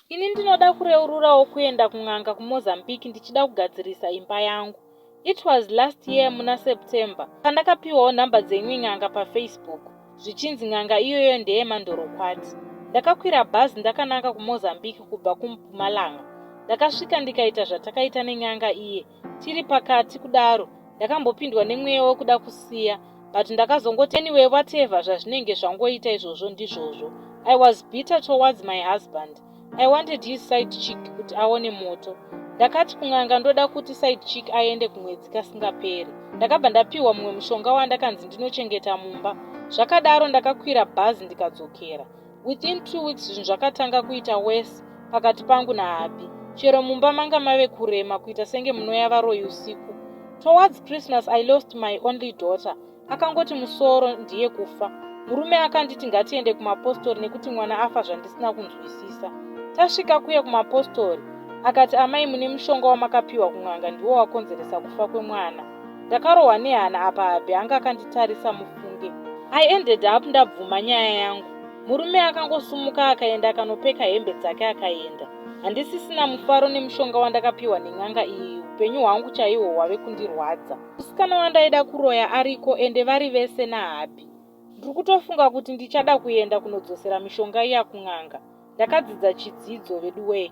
Ini ndinoda kureururawo kuenda kun'anga kuMozambique ndichida kugadzirisa imba yangu. It was last year muna September pandakapiwawo nhamba dzeimwe n'anga paFacebook zvichinzi n'anga iyoyo ndeyemandorokwati. Ndakakwira bhazi ndakananga kuMozambique kubva kuMpumalanga. Ndakasvika ndikaita zvatakaita nen'anga iye. Tiri pakati kudaro ndakambopindwa nemweya wekuda kusiya but ndakazongoti anyway whatever zvazvinenge zvangoita izvozvo ndizvozvo. I was bitter towards my husband. I wanted his side chick kuti aone moto. Ndakati kun'anga ndoda kuti side chick aende kumwedzi kasingaperi. Ndakabva ndapiwa mumwe mushonga wandakanzi ndinochengeta mumba. Zvakadaro ndakakwira bhazi ndikadzokera. Within 2 weeks zvinhu zvakatanga kuita worse pakati pangu nahubby. Chero mumba manga mave kurema kuita senge munoya varoyi usiku. Towards Christmas I lost my only daughter. Akangoti musoro ndiye kufa. Murume akanditi ngatiende kumapostori nekuti mwana afa zvandisina kunzwisisa. Tasvika kuye kumapostori akati amai mune mushonga wamakapiwa kun'anga ndiwo wakonzeresa kufa kwemwana. Ndakarohwa nehana apa hubby anga akanditarisa mufunge. I ended up ndabvuma nyaya yangu. Murume akangosumuka akaenda akanopfeka hembe dzake akaenda. Handisisina mufaro nemushonga wandakapiwa nen'anga iyi upenyu hwangu chaihwo hwave kundirwadza. Musikana wandaida kuroya ariko ende vari vese nahubby. Ndiri kutofunga kuti ndichada kuenda kunodzosera mishonga iya kun'anga. Ndakadzidza chidzidzo veduwee.